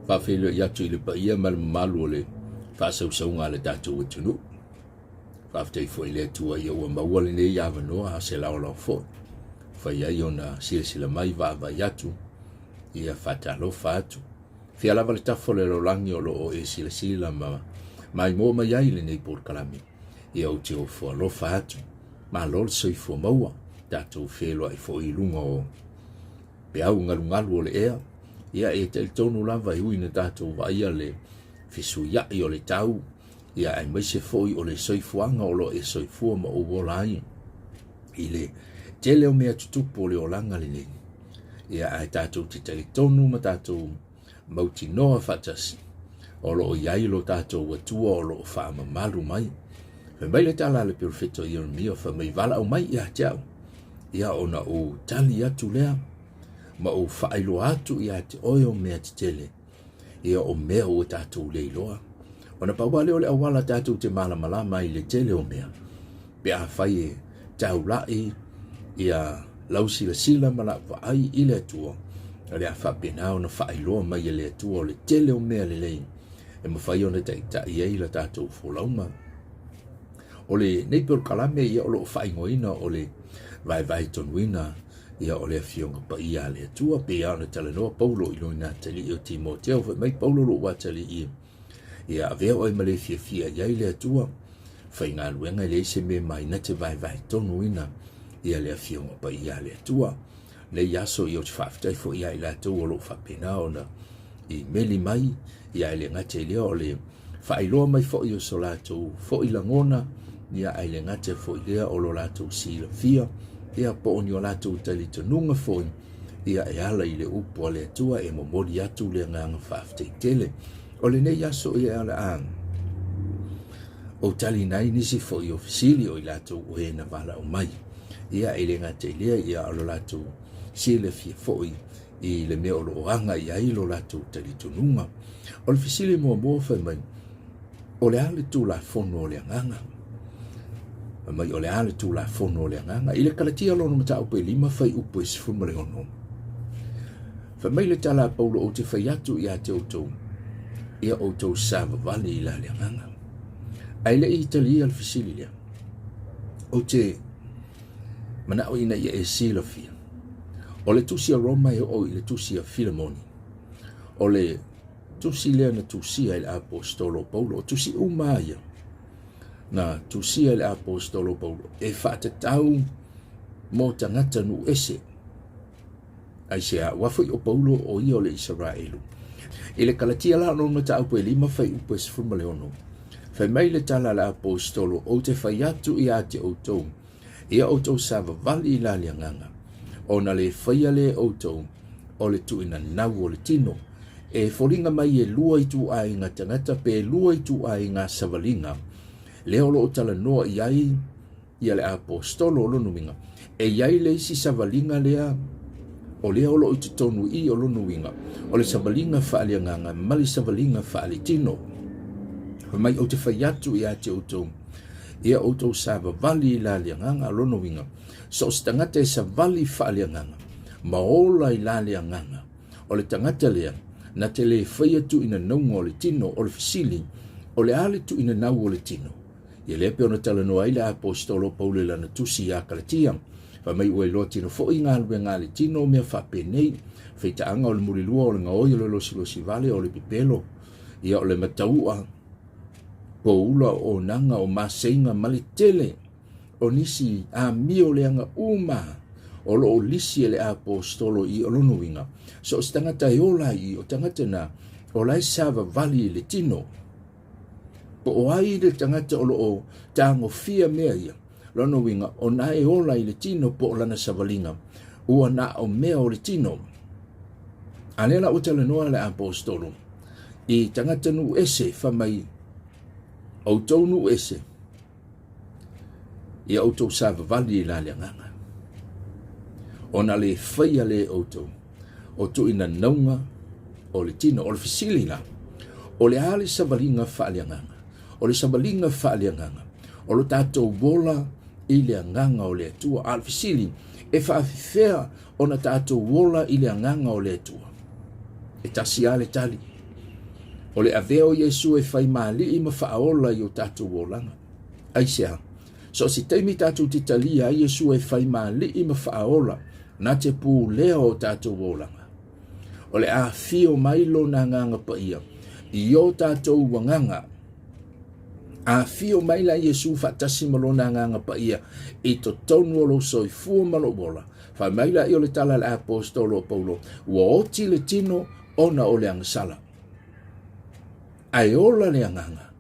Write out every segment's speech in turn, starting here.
Faafeiloai atu i le paia ma le mamalu o le faasausauga a le tatou atunuu. Faafetai foi i le Atua ia ua maua lenei avanoa a se laolao foi. Fai ai ona silasila mai vaavaai atu, ia faatalofa atu. Fia lava le tafa o le lalolagi o lo o e silasila ma maimoa mai ai lenei polokalame. Ia ou te ofo alofa atu. Malo le soifua maua. Tatou feiloai foi i luga o peau galugalu o le ea. Ia e talitonu lava e ui na tatou vaaia le fesuiai o le tau, ia aemaise foi o le soifuaga o lo o e soifua ma ou ola ai i le tele o mea tutupu o le olaga lenei. Ia ae tatou te talitonu ma tatou mautinoa faatasi o lo o i ai lo tatou Atua o lo o faamamalu mai. Fai mai le tala a le perofeta o Ieremia, fai mai, valaau mai ia te au, ia ona ou tali atu lea, ma ou faailoa atu ia te oe o mea tetele, ia o mea ua tatou le iloa. Ona pau lava lea o le auala tatou te malamalama ai i le tele o mea, pe afai e taulai ia lau silasila ma lau vaai i le Atua, o le a faapena ona faailoa mai e le Atua o le tele o mea lelei e mafai ona taitai ai la tatou folauga. O lenei polokalame ia o lo o faaigoaina o le vaevae tonuina ia o le Afioga Paia a le Atua, pei lava ona talanoa Paulo i lona atalii o Timoteo, fai mai Paulo lou atalii, ia avea oe ma le fiafia i ai le Atua, faigaluega e leai se mea mai na te vaevae tonuina ia le Afioga Paia a le Atua. Nei aso ia ou te faafetai foi ia i latou o lo o faapena ona i meli mai, ia e le gata i lea o le faailoa mai foi o so latou foi lagona, ia ae le gata foi lea o lo latou silafia, ia po o ni o latou talitonuga foi, ia e ala i le upu a le Atua e momoli atu le agaga faafetai tele. O lenei aso ia o le a ou taliina ai nisi foi o fesili o i latou o e na valaau mai. Ia e le gata i lea ia o lo latou silafia foi i le mea o lo o aga i ai lo latou talitonuga. O le fesili muamua fai mai, o le a le Tulafono o le Agaga? Fai mai, o le a le Tulafono o le Agaga? I le Kalatia lona mataupu e 5 fuaiupu e 16. Fai mai le tala a Paulo, ou te fai atu ia te outou, ia outou savavali i la le Agaga. Ae le i talia le fesili lea, ou te manao ina ia e silafia, o le tusi a Roma e oo i le tusi a Filemoni, o le tusi lea na tusia e le aposetolo o Paulo, o tusi uma lava ia na tusia e le aposetolo o Paulo e faatatau mo tagata nuu ese. Aisea? Aua foi o Paulo o ia o le Isaraelu. I le Kalatia la lona mataupu e 5 fuaiupu e 16, fai mai le tala a le aposetolo, ou te fai atu ia te outou, ia outou savavali i la le agaga, ona le faia lea e outou o le tuuina nau o le tino. E foliga mai e lua ituaiga tagata pe lua ituaiga savaliga lea o lo o talanoa i ai ia le aposetolo. O lona uiga, e i ai le isi savaliga lea o lea o lo o i totonu i i, o lona uiga, o le savaliga faaleagaga ma le savaliga faaletino. Fai mai, ou te fai atu ia te outou, ia outou savavali i la le agaga. O lona uiga, so o se tagata e savali faaleagaga ma ola i la le agaga, o le tagata lea na te le faia tuuina nauga o le tino. O le fesili, o le a le tuuina nau o le tino? Ia lea pei ona talanoa ai le aposetolo o Paulo i lana tusi iā Kalatia, fai mai ua iloa tino foi galuega a le tino o mea faapenei, feitaaga o le mulilua, o le gaoi, o le losilosi vale, o le pepelo, ia o le mataua, poula, o onaga, o maseiga ma le tele o nisi amio leaga uma o lo o lisi e le aposetolo i o lona uiga, so o se tagata e ola ai i o tagata na o la e savavali i le tino. Po o ai le tagata o lo o tagofia mea ia, lona uiga, o na e ola i le tino po o lana savaliga, ua na o mea o le tino. A lea la ua talanoa le aposetolo i tagata nuu ese, fai mai, outou nuu ese, ia outou savavali i la le agaga, ona le faia lea e outou o tuuina nauga o le tino. O le fesili la, o le a le savaliga faaleagaga? O le savaliga faaleagaga, o lo tatou ola i le agaga o le Atua. A o le fesili, e faafefea ona tatou ola i le agaga o le Atua? E tasi lava le tali. O le avea o Iesu e fai ma alii ma faaola i o tatou olaga. Aisea? So o se taimi tatou te talia ai Iesu e fai ma alii ma faaola na te pulea o tatou olaga. O le afio mai lona agaga paia i o tatou agaga. Afio mai la Iesu faatasi ma lona agaga paia i totonu o lou soifua ma lou ola. Fai mai laia o le tala a le aposetolo o Paulo, ua oti le tino ona o le agasala. Ae ola le agaga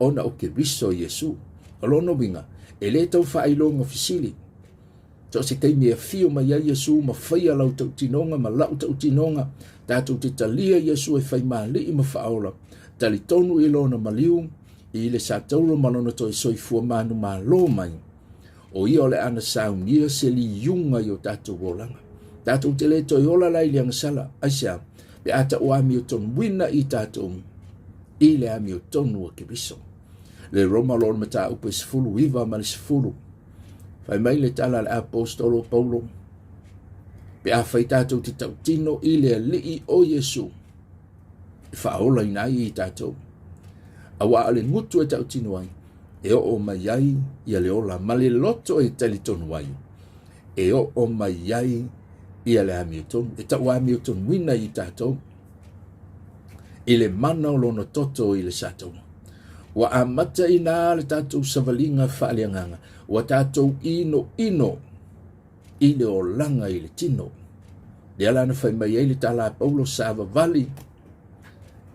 ona o Keriso Iesu. O lona uiga, e le tau faailoga fesili. So o se taimi e afio mai ai Iesu ma faia lau tautinoga ma lau tautinoga, tatou te talia Iesu e fai ma alii ma faaola, talitonu i lona maliu, i le satauro ma lona toe soifua manumalo mai. O ia o le a na saunia se liuga i o tatou olaga. Tatou te le toe ola la i le agasala, aisea, pe a tau amiotonuina i tatou i le amiotonu a Keriso. Le Roma lona mataupu e 19 ma le 10. Fai mai le tala a le aposetolo o Paulo, pe a fai tatou te tautino i le Alii o Iesu, e faaolaina ai i tatou. Auā o le gutu e tautino ai, e oo mai ai ia le ola ma le loto e talitonu ai, e oo mai ai ia le amiotonu, e tau amiotonuina i tatou i le mana o lona toto i le sataua. Ua amata ina le tatou savaliga faaleagaga, ua tatou inoino i le olaga i le tino. Lea la na fai mai ai le tala a Paulo savavali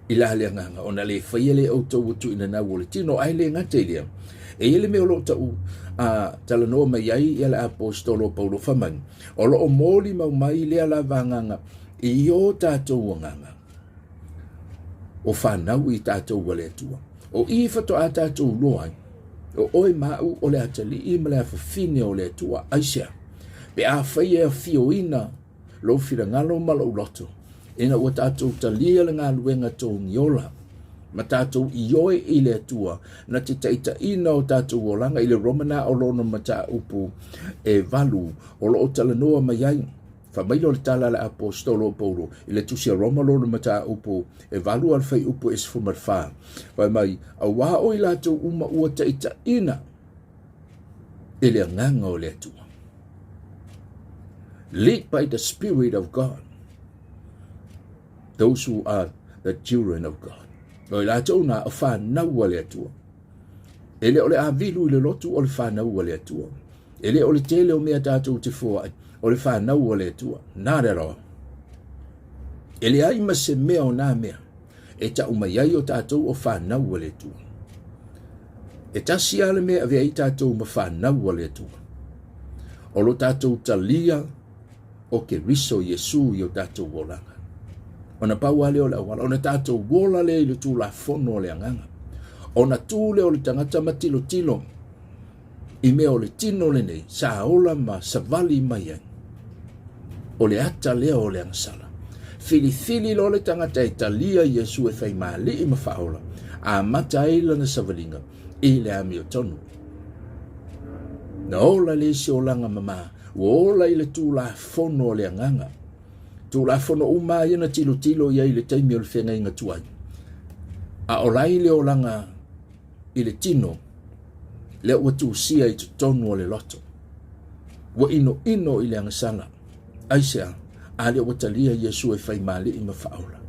i la le agaga, ona le faia lea outou ua tuuina nau o le tino, ae le gata i lea. E i ai le mea o lo o tau a talanoa mai ai ia le aposetolo o Paulo fai mai, o lo o molimau mai lea lava agaga i o tatou agaga, o fanau i tatou a le Atua. O i faatoa tatou iloa ai, o oe ma au o le atalii ma le afafine o le Atua. Aisea? Pe afai e afioina lou finagalo ma lou loto, ina ua tatou talia le galuega togiola ma tatou ioe i le Atua na te taitaiina o tatou olaga i le Romana o lona mataupu e 8 o lo o talanoa mai ai. Fai mai lea o le tala a le aposetolo o Paulo i le tusi a Roma lona mataupu e 8 a le fuaiupu e 14. Fai mai, auā o i latou uma ua taitaiina i le agaga o le Atua. Lead by the Spirit of God. Those who are the children of God. O i latou na o fanau a le Atua. E le o le avilu i le lotu o le fanau a le Atua. E le o le tele o mea tatou te foai, o le fanau a le Atua. Not at all. E leai ma se mea o nā mea e tau mai ai o tatou o fanau a le Atua. E tasi lava le mea e avea ai tatou ma fanau a le Atua. O lo tatou talia o Keriso Iesu i o tatou olaga. Ona pau lava lea o le auala, ona tatou ola lea i le Tulafono a le Agaga. Ona tu lea o le tagata ma tilotilo i mea o le tino lenei sa ola ma savali mai ai. O le ata lea o le agasala. Filifili loa le tagata e talia Iesu e fai ma alii ma faaola, amata ai lana savaliga i le amiotonu. Na ola le isi olaga mama, ua ola i le Tulafono a le Agaga. Tulafono uma ia na tilotilo i ai i le taimi o le feagaiga tuai. A ola ai le olaga i le tino, lea ua tusia i totonu o le loto. Ua inoino i le agasala. Aisea? A lea ua talia Iesu e fai ma alii ma faaola.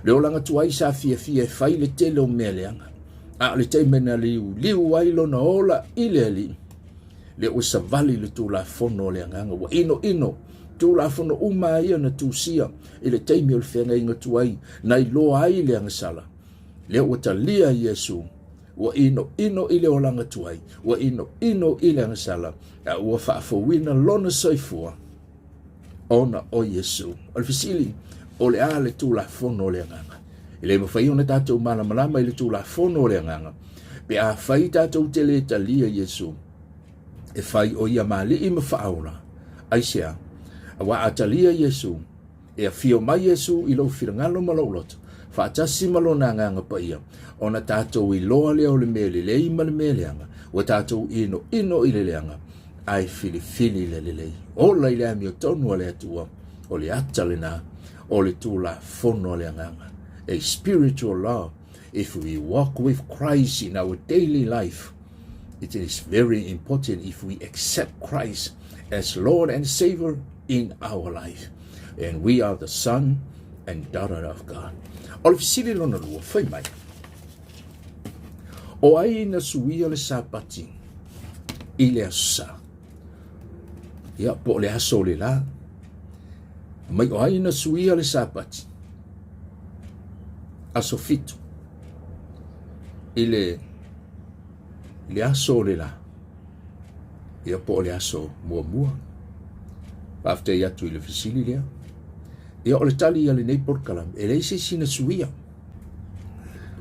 Le olaga tuai sa fiafia e fai le tele o mea leaga. A o le taimi na liuliu ai lona ola i le Alii, lea ua savali le Tulafono o le Agaga. Ua inoino Tulafono uma ia na tusia i le taimi o le feagaiga tuai na iloa ai le agasala. Lea ua talia Iesu, ua inoino i le olaga tuai, ua inoino i le agasala, a ua faafouina lona soifua ona o Iesu. O le fesili, o le a le Tulafono o le Agaga? E le mafai ona tatou malamalama i le Tulafono o le Agaga pe afai tatou te le talia Iesu e fai o ia ma alii ma faaola. Aisea? Aua a talia Iesu, E afio mai Iesu i lou finagalo ma lou loto, faatasi ma lona Agaga Paia, ona tatou iloa lea o le mea lelei ma le mea leaga, ua tatou inoino i le leaga, ae filifili i le lelei. Ola i le amiotonu a le Atua, o le ata lena o le Tulafono a le Agaga, a spiritual law. If we walk with Christ in our daily life, it is very important if we accept Christ as Lord and Savior in our life. And we are the son and daughter of God. O le fesili lona lua, fai mai. O ai na suia le Sapati i le aso Sa? Ia, po o le aso o le la. Mai o ai na suia le Sapati? Aso fitu. I le, i le aso o le la. Ia, po o le aso muamua. Faafetai atu i le fesili lea. Ia, o le tali a lenei polokalame, e leai se isi na suia.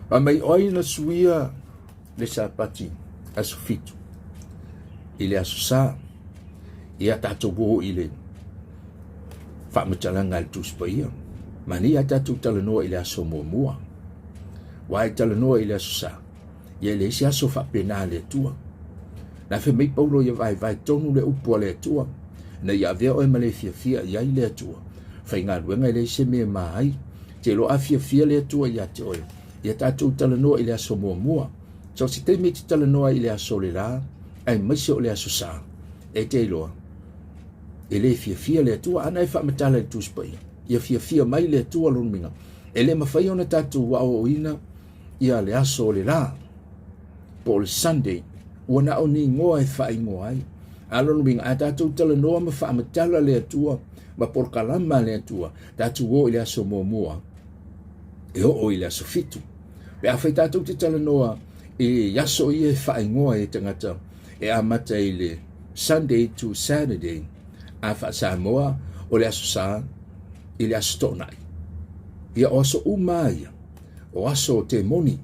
Fai mai o ai na suia le Sapati aso fitu i le aso Sa. Ia tatou o i le faamatalaga a le Tusi Paia. Manaia tatou talanoa i le aso muamua. Ua e talanoa i le aso Sa, ia e leai se aso faapena a le Atua. Na fai mai Paulo ia vaevae tonu le upu a le Atua, ina ia avea oe ma le fiafia i ai le Atua. Faigaluega e leai se mea e ma ai. Te iloa a fiafia le Atua ia te oe, ia tatou talanoa i le aso muamua. So se taimi e te talanoa ai i le aso o le la, aemaise o le aso Sa, e te iloa, e le fiafia le Atua. Ana e faamatala i le Tusi Paia, ia fiafia mai le Atua lona uiga, e le mafai ona tatou aoaoina ia le aso o le la, po o le Sunday, ua na o ni igoa e faaigoa ai. A lona uiga, a tatou talanoa ma faamatala le Atua ma polokalama a le Atua, tatou o i le aso muamua e oo i le aso fitu. Pe afai tatou te talanoa i aso ia e faaigoa e tagata e amata i le Sunday to Saturday, a faa-Samoa o le aso Sa i le aso Toonai. Ia o aso uma ia, o aso o temoni.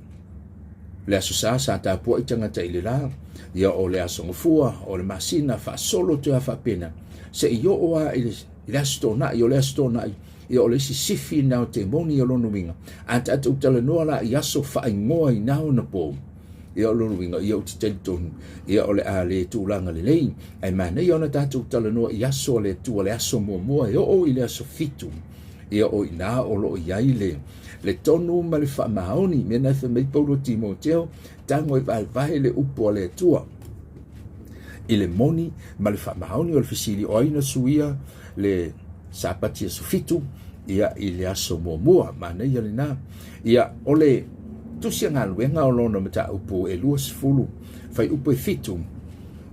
Le aso Sa sa tapuai tagata i le la, ia o le aso Gafua, o le masina faasolo toe a faapena, seia oo lava i le aso Toonai, o le aso Toonai, ia o le isi sifi na o temoni o lona uiga. A tatou talanoa la i aso faaigoa i na ona po, ia o lona uiga, ia ou te talitonu, ia o le a le tulaga lelei, ae manaia ona tatou talanoa i aso a le Atua, le aso muamua e oo i le aso fitu, ia o i ina o lo o i ai le, le tonu ma le faamaoni. Mea na fai mai Paulo Timoteo, tago e vaevae le upu a le Atua i le moni ma le faamaoni. O le fesili, o ai na suia le Sapati aso fitu, ia i le aso muamua? Manaia lena. Ia, o le tusi a galuega o lona mataupu e 20, fuaiupu e fitu,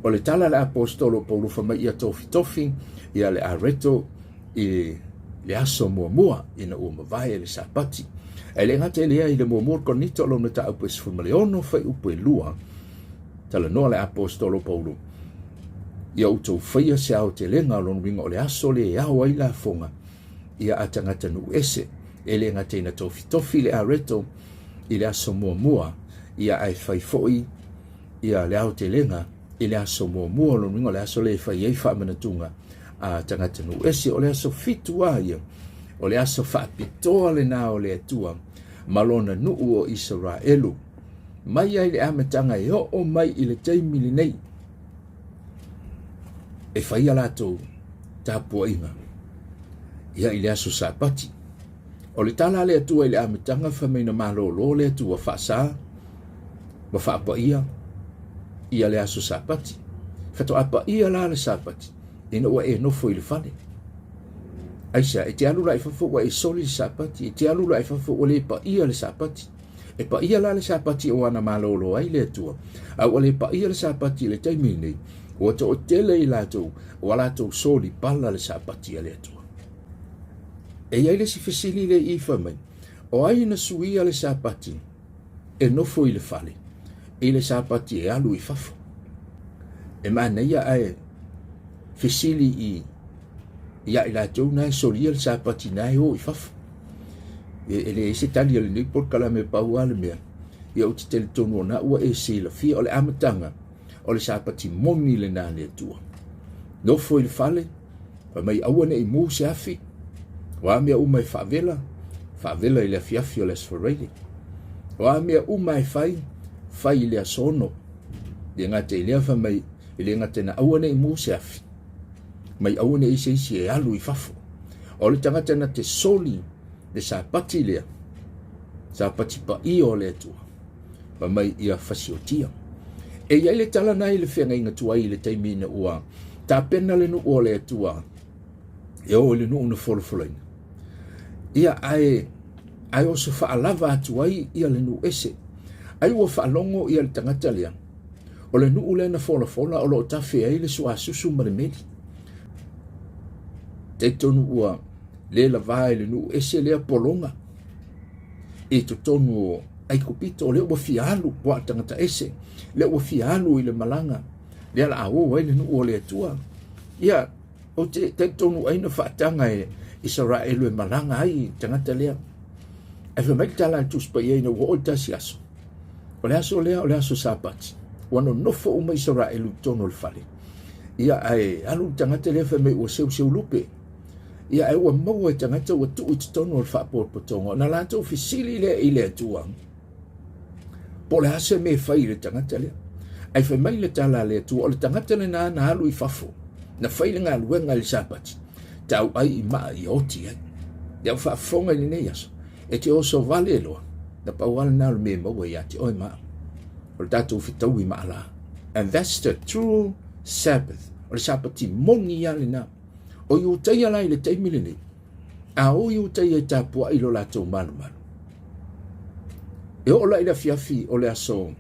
o le tala a le Aposetolo o Paulo fai mai ia tofitofi ia le areto i le aso muamua ina ua mavae le Sapati. Ae le gata i lea, i le muamua o le Korinito o lona mataupu e 16, fuaiupu e lua, talanoa le Aposetolo Paulo, Ia outou faia se aotelega, o lona uiga o le aso lea e ao ai lafoga ia a tagata nuu ese. E le gata ina tofitofi le areto i le aso muamua, ia ae fai foi ia le aotelega i le aso muamua, o lona uiga o le aso lea e fai ai faamanatuga a tagata nuu ese. O le aso fitu lava ia, o le aso faapitoa lena o le Atua ma lona nuu o Isaraelu. Mai ai le amataga e oo mai i le taimi lenei, e fai a latou tapuaiga ia i le aso Sapati. O le tala a le Atua i le amataga fai mai na malōlō le Atua faasā ma faapaia ia le aso Sapati. Faatoa paia la le Sapati ina ua e nofo i le fale. Aisea, e te alu la i fafo ua e soli le Sapati, e te alu la i fafo ua le paia le Sapati. E paia la le Sapati o ana malōlō ai le Atua, a ua le paia le Sapati i le taimi lenei, ua toatele i latou ua latou soli pala le Sapati a le Atua. E i ai le isi fesili lea i fai mai, o ai na suia le Sapati e nofo i le fale i le Sapati e alu i fafo? E manaia ae fesili i ia i latou na e solia le Sapati na e o i fafo. E leai se tali a lenei polokalame, pau lava le mea, ia ou te talitonu ona ua e silafia o le amataga o le Sapati moni lena a le Atua. Nofo i le fale, fai mai aua ne i mu se afi, o a mea uma e faavela, faavela i le afiafi o le aso Faraile. O a mea uma e fai, fai i le aso Ono. Le gata i lea, fai mai, e le gata ina aua ne i mu se afi, mai aua ne i se isi e alu i fafo. O le tagata na te soli le Sapati lea, Sapati paia o le Atua, fai mai ia fasiotia. E i ai le tala na i le feagaiga tuai i le taimi ina ua tapena le nuu o le Atua e o i le nuu na folafolaina. Ia ae ae oso faalava atu ai ia le nuu ese. Ai ua faalogo ia le tagata lea, o le nuu lea na folafola o lo o tafe ai le suasusu ma le meli. Talitonu ua le lavā i le nuu ese lea pologa i totonu o Aikupito, o lea ua fia alu, ua o tagata ese, lea ua fia alu i le malaga, lea la a o ai le nuu o le Atua. Ia, ou te talitonu ai na faataga e Isaraelu e malaga ai i tagata lea. Ae fai mai le tala a le Tusi Paia ina ua oo i le tasi aso, o le aso lea o le aso Sapati, ua nonofo uma Isaraelu i totonu o le fale. Ia, ae alu le tagata lea fai mai ua seuseu lupe. Ia, ae ua maua e tagata ua tuu i totonu o le faapotopotoga, ona latou fesili lea i le Atua, po o le a se mea e fai i le tagata lea. Ae fai mai le tala a le Atua, o le tagata lena na alu i fafo, na fai le galuega i le Sapati, tau ai i maa ia oti ai. Ia ua faafofoga i lenei aso, e te oso vale loa, na pau lava lena o le mea e maua ia te oe ma au. O le tatou fetaui maalā. And that's the true Sabbath. O le Sapati moni lava lena. O Iutaia la i le taimi lenei, a o Iutaia e tapuai i lo latou malumalu. E oo la i le afiafi o le aso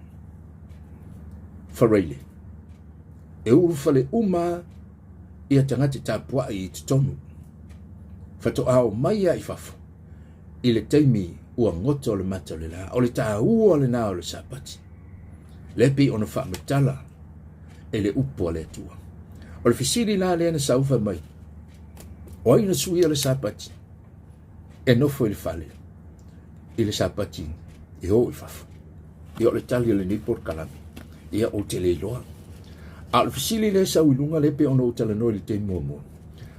Faraile, e ulufale uma ia tagata tapuai i totonu. Faatoa omai lava i fafo i le taimi ua goto le mata o le la. O le taua lena o le Sapati. Lea pei ona faamatala e le upu a le Atua. O le fesili la lea na sau fai mai, o ai na suia le Sapati e nofo i le fale i le Sapati e o i fafo? Ia o le tali o lenei polokalame, ia ou te le iloa. A o le fesili lea e sau i luga lea pei ona ou talanoa i le taimi muamua,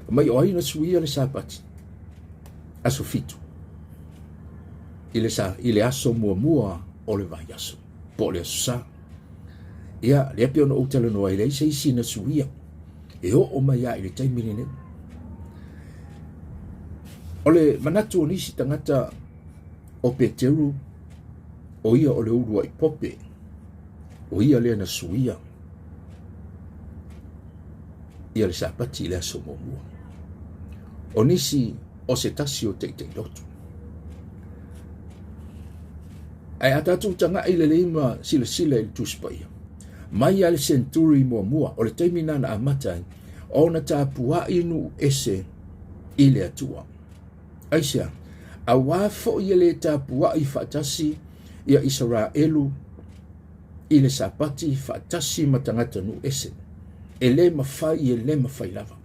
fai mai o ai na suia le Sapati aso 7 i le, sa, i le aso muamua o le vaiaso po o le aso Sa. Ia, lea pei ona ou talanoa ai, leai se isi na suia e oo mai lava i le taimi lenei. O le manatu o nisi tagata o Peteru, o ia o le uluai pope, o ia lea na suia ia le Sapati i le aso muamua. O nisi o se tasi o taitai lotu. Ae a tatou tagai lelei ma silasila i le Tusi Paia, mai lava le senturi muamua, o le taimi lena na amata ai ona tapuai nuu ese i le Atua. Aisea? Auā foi e le tapuai faatasi ia Isaraelu i le Sapati faatasi ma tagata nuu ese. E le mafai, e le mafai lava.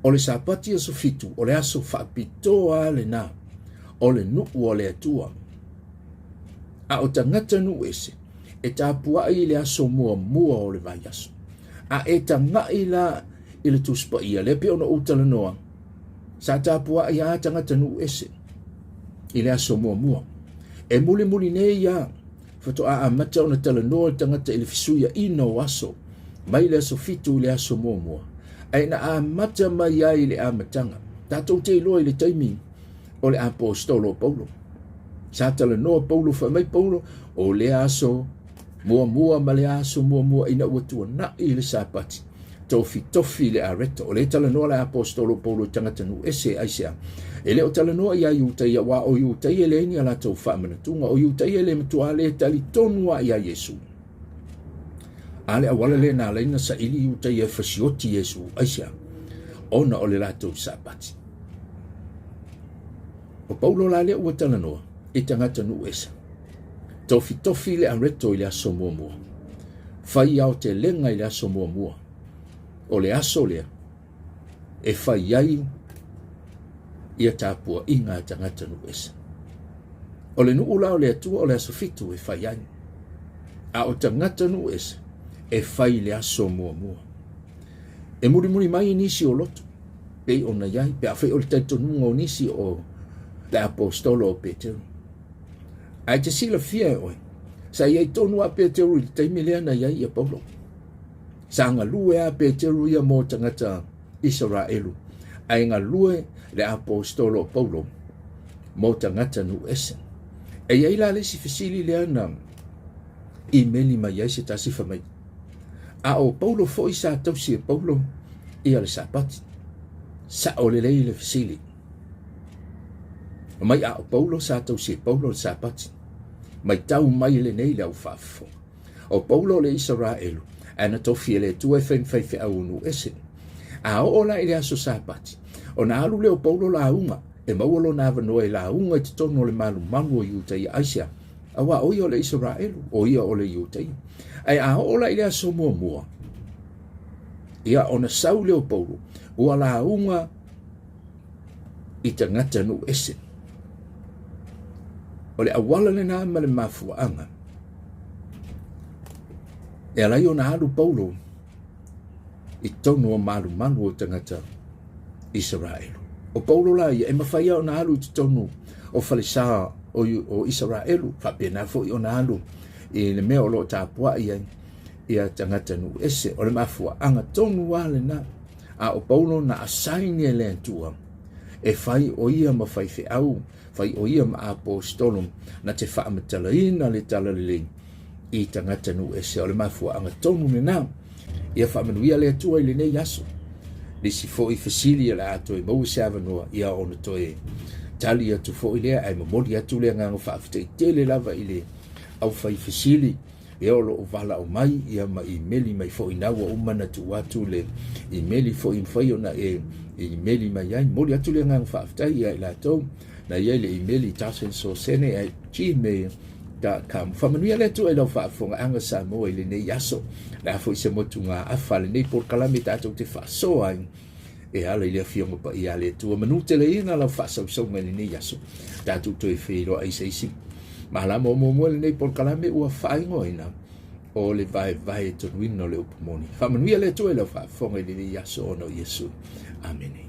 O le Sapati aso 7, o le aso faapitoa lena o le nuu o le Atua. A o tagata nuu ese, e tapuai i le aso muamua o le vaiaso. A e tagai la i le Tusi Paia, lea pei ona ou talanoa, sa tapuai lava tagata nuu ese i le aso muamua. E mulimuli nei ia faatoa amata ona talanoa le tagata i le fesuiaina o aso mai le aso 7 i le aso muamua. Ae na amata mai ai i le amataga. Tatou te iloa i le taimi o le aposetolo o Paulo. Sa talanoa Paulo, fai mai Paulo, o le aso muamua ma le aso muamua ina ua tuanai le Sapati, tofitofi le areto. O lea talanoa le aposetolo Paulo i tagata nuu ese, aisea? E le o talanoa ia Iutaia, aua o Iutaia e leai ni a latou faamanatuga, o Iutaia e le matua le talitonu lava ia Iesu. A le auala lea na ala ai ona saili Iutaia e fasioti Iesu, aisea? Ona o le latou Sapati. O Paulo la lea ua talanoa i tagata nuu ese. Tofitofi le areto i le aso muamua. Fai aotelega i le aso muamua. O le aso lea e fai ai ia tapuaiga a tagata nuu ese. O le nuu la o le Atua o le aso 7 e fai ai. A o tagata nuu ese e fai i le aso muamua. E mulimuli mai nisi o lotu pei ona i ai, pe afai o le talitonuga o nisi o le aposetolo o Peteru. Ae te silafia e oe, sa i ai tonu a Peteru i le taimi lea na i ai ia Paulo. Sa galue a Peteru ia mo tagata Isaraelu, ae galue le aposetolo o Paulo mo tagata nuu ese. E i ai la le isi fesili lea na imeli mai ai se tasi fai mai, A o Paulo foi sa tausi e Paulo ia le Sapati. Sa'o lelei le fesili. Mai a o Paulo sa tausi e Paulo le Sapati. Maitau mai lenei le au faafofoga. O Paulo o le Isaraelu, ae na tofi e le Atua e fai ma faifeau o nuu ese. A oo la i le aso Sapati, ona alu lea o Paulo lauga, e maua lona avanoa e lauga i totonu o le malumalu o Iutaia. Aisea? Auā o ia o le Isaraelu, o ia o le Iutaia. Ae a oo la i le aso muamua, ia ona sau lea o Paulo, ua lauga i tagata nuu ese. O le auala lena ma le mafuaaga e ala ai ona alu Paulo i totonu o malumalu o tagata Isaraelu. O Paulo la ia, e mafai lava ona alu i totonu o falesa o Isaraelu, faapena foi ona alu i le mea o lo o tapuai ai ia tagata nuu ese. O le mafuaaga tonu lava lena. A o Paulo na assign e le Atua e fai o ia ma faifeau, fai o ia ma aposetolo na te faamatalaina le talalelei i tagata nuu ese. O le mafuaaga tonu lena. Ia faamanuia le Atua i lenei aso. Nisi foi fesili o le a toe maua se avanoa, ia ona toe tali atu foi lea, ae momoli atu le agaga faafetai tele lava i le aufai fesili ia o lo o valaau mai ia ma imeli mai foi na ua uma na tuu atu le imeli foi mafai ona e imeli mai ai. Momoli atu le agaga faafetai ia i latou na i ai le imeli tasensosene@gmail.com. Faamanuia le Atua i lau faafofogaaga Samoa i lenei aso. Le a foi se motugaafa a lenei polokalame tatou te faasoa ai e ala i le Afioga Paia a le Atua. Manuteleina lau faasausauga i lenei aso. Tatou toe feiloai i se isi malama o muamua i lenei polokalame ua faaigoaina o le vaevae tonuina o le upu moni. Faamanuia le Atua i lau faafofoga i lenei aso ona o Iesu. Amene.